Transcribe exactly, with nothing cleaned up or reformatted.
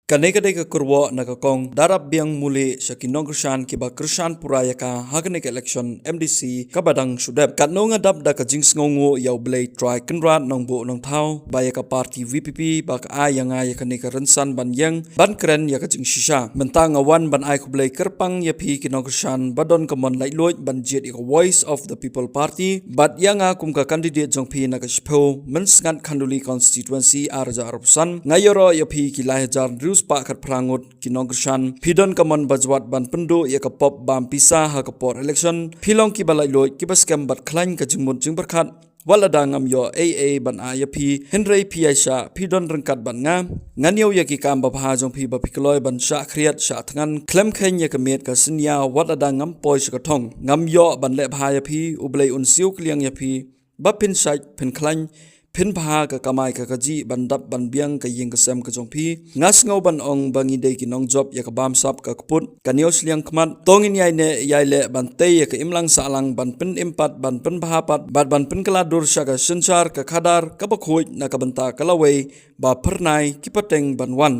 Kane ka dei ka kyrwoh na ka kong da rap biang muli sha ki nongkyrshan kiba kyrshan pura ïa ka ha kane ka election M D C kaba dang shu dep. Katno nga dap da ka jingsngewnguh ïa U Blei Trai Kynrad Nongbuh Nongthaw ba ïa ka party V P P ba ka ai ïa nga ïa kane ka rynsan ban ïeng ban kren ïa ka jingshisha. Mynta nga wan ban ai khublei kyrpang ïa phi ki nongkyrshan ba don ka mon laitluid ban jied ïa ka Voice of the People Party bad ïa nga kum ka candidate jong phi na ka shiphew Mynsngat Khanduli constituency ar hajar arphew san. Nga ïaroh ïa phi ki lai hajar hynriew spah khatphra ngut ki nongkyrshan. Phi don ka mon ba jwat ban pynduh ïa ka pop bam pisa ha ka por election. Phi long kiba laitluid, kiba skhem bad khlaiñ ka jingmut jingpyrkhat. Wat lada ngam ïoh ei ei ban ai ïa phi, hynrei phi ïaishah, phi don ryngkat bad nga. Ngan ïoh ïa ki kam babha jong phi ba phi kloi ban shah khriat shah thngan, khlem kheiñ ïa ka miet ka synñia, wat lada ngam poi sha ka thong. Ngam ïoh ban leh bha ïa phi, U Blei un siew kylliang ïa phi. Ba phin shait, phin khlaiñ, phin bha ka kamai ka kajih ban dap ban biang ka ïing ka sem ka jong phi. Nga sngew ban ong ba ngi dei ki nongjop ïa ka bamsap ka kput ka ñiew shiliang khmat. To ngin ïaineh ïaileh ban tei ïa ka imlang sahlang ban pynim pat ban pynbha pat bad ban pynkylla dur sha ka synshar ka khadar kaba khuid na ka bynta ka lawei ba phyrnai ki pateng ban wan.